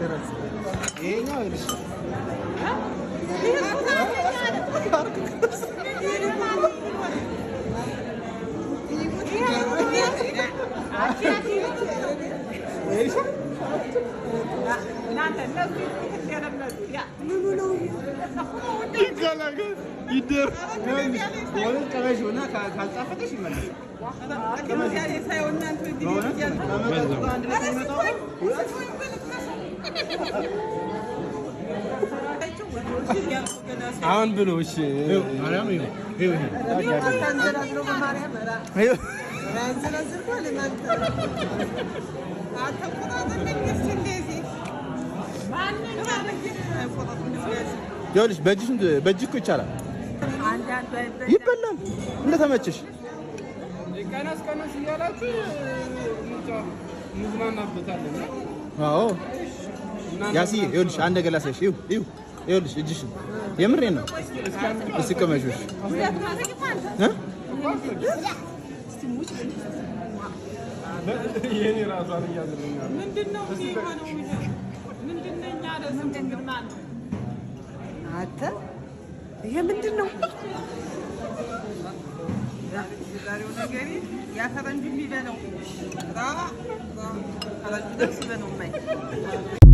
ይሄኛው ይኸውልሽ ካልጣፈጠሽ ይመለሳል። አሁን ብሎ እሺ፣ ይኸውልሽ በእጅ እኮ ይቻላል፣ ይበላል እንደተመቸሽ። ቀነስ ቀነስ እያላችሁ እንዝናናበታለን። አዎ ያስዬ፣ ይኸውልሽ አንድ ነገር ላሳይሽ። ይኸው ይኸው ይኸውልሽ እጅሽን፣ የምሬን ነው። እስኪ ቅመሺው። እሺ እ የኔ ራሷን እያዝልኛል። አንተ ይሄ ምንድን ነው? የዛሬው ነገር ያ ፈረንጅ የሚበላው ፈረንጁ ደስ በለው።